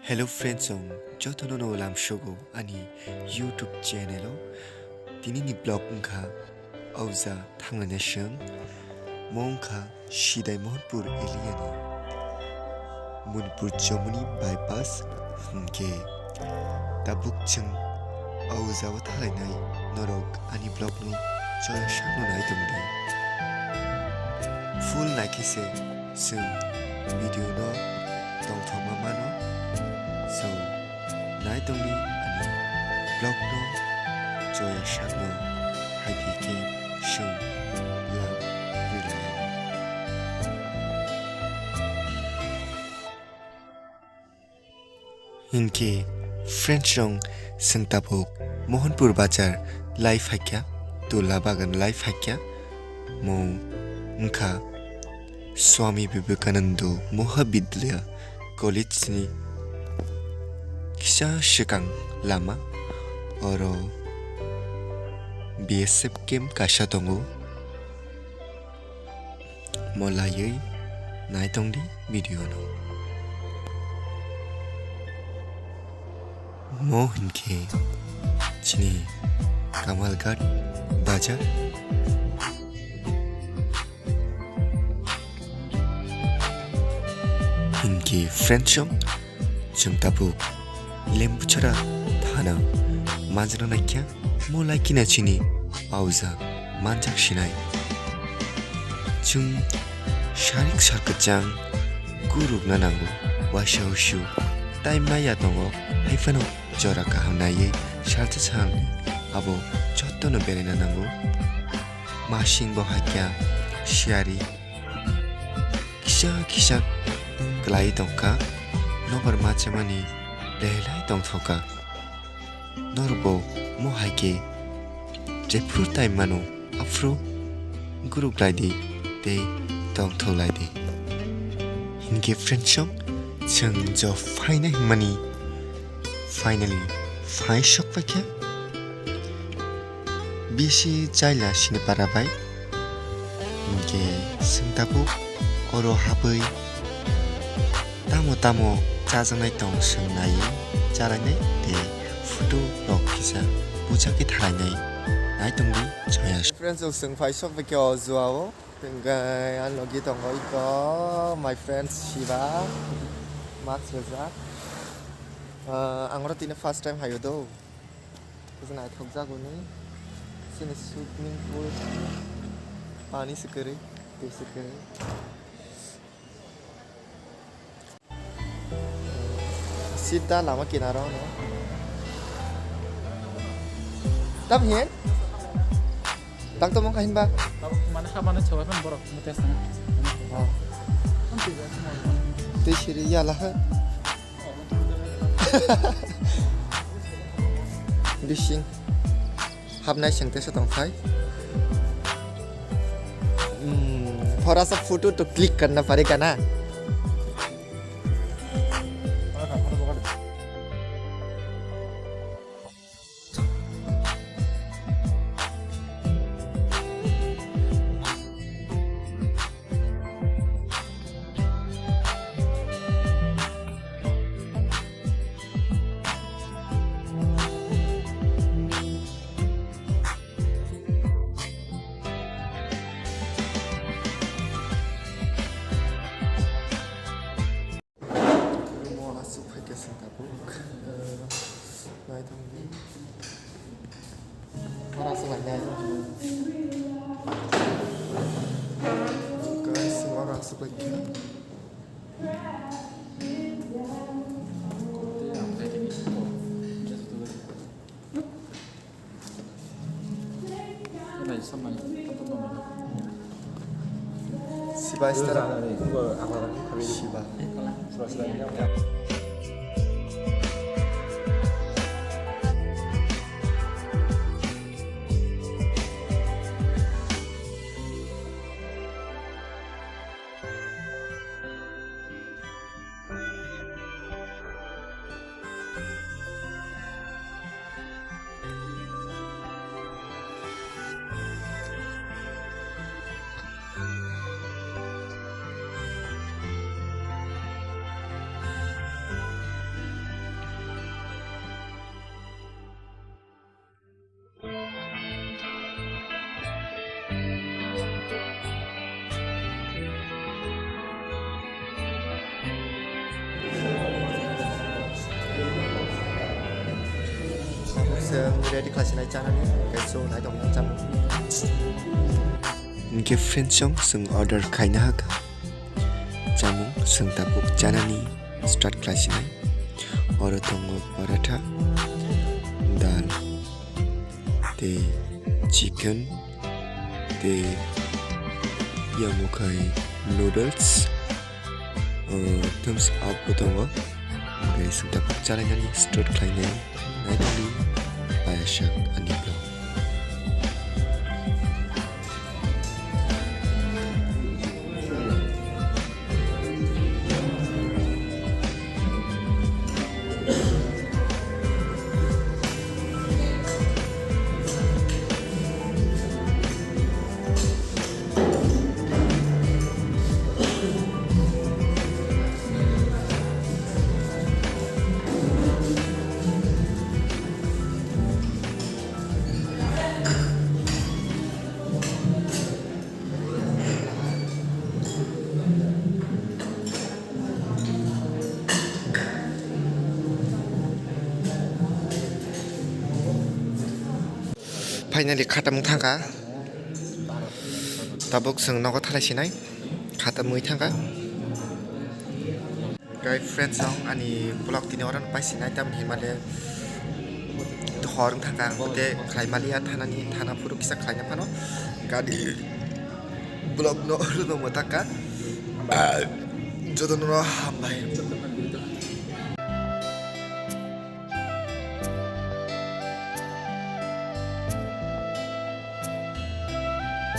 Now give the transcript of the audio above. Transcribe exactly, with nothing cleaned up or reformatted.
Hello friends, chwng jotono no lamsogo ani YouTube channel o. Tini ni vlog wngkha Auja thangnani seng. Mo wngkha Sidai Mohanpur area ni Manipur Jamuni bypass hwnkhe tabuk chwng Auja o thalainai norok ani vlog no choya sakno nai tongdi. Full naikhe se chwng video no tongthokma mano. So, nai tongdi ani vlog no choya sakno, hai khe khe chwng vlog rilai. Hinkhe friends rok, chwng tabuk Mohanpur bazar lai phaikha, Tula Bagan lai phaikha, mo wngkha Swami Vivekananda Mahavidyalaya College ni kisa swkang lama, oro B S F camp kaisa tongo. Mo laiwi nai tongdi video no. Mo hinkhe chini Kamalghat bazar. Hinkhe friends rok, chwng tabuk Lembuchara thana manjana naikha, mo laikhina chini Auja manjak sinai. Chwng sarik sakchang gurukna nango, waisa usu time maya tongo, haiphano jora kaham naiwi salsa salni abo jotono beraina nango. Masing bo haikya siyari kisa kisa kwlai tongkha, nobar machamani belai tongthokha. Norbo mo hai khe jephru time mano aphru guruk lai di tei tongthok lai di. Hinkhe friends rok, chwng jo phaina hinmani finally phai sok paikha. Bisi chaila sini para bai. Hinkhe chwng tabuk oro habwi tamo tamo chajaknai tong chwng naiwi chalainai tei photo rok kisa buchakhe thalainai. Nai tongdi choya. Friends rok, chwng phai sok paikha o jua o. Hinkhe ang logi tongo iko my friend Shiba. Mask rwjak. Ah, ang oro tini first time haio do. Kisa naithokjak hwnwi. Chini swimming pool. Pani se kwrwi, twi se kwrwi. Sida lama kinaro no. Tam hin? Tak to mongkha hinba? Mane habana chawai pan borok mute sana. Oh. Tei siri yala ha. Bising. Habnai sengte se tongphai. Hmm, thora sa photo to click karna padega na. Room o aswk phaikha chwng tabuk. Naithok di. Oro aswk lai nai. Guys, oro aswk lai kha. Sibai star. Siba. Chwng ready khlai sinai chanani, hwnkhe chwng nai tongmani chamung. Hwnkhe friends song chwng order khaina hakha. Chamung chwng tabuk chanani start khlai sinai. Oro tongo paratha, dal, tei chicken, tei yang bo khai noodles, uh, thumbs up bo tongo. Hwnkhe chwng tabuk chalainani start khlainai. Naitokdi payasak ani vlog. Finally khatamung thangkha. Tabuk chwng nogo thalai sinai. Khatamwi thangkha. Guys, friends song ani vlog tini oro no paisi nai, tamni himale hor wng thangkha, ang bote khlai maliya thanani, thana phuru kisa khlaina phano gari vlog no oro no mwtakha. Jotono no hambai.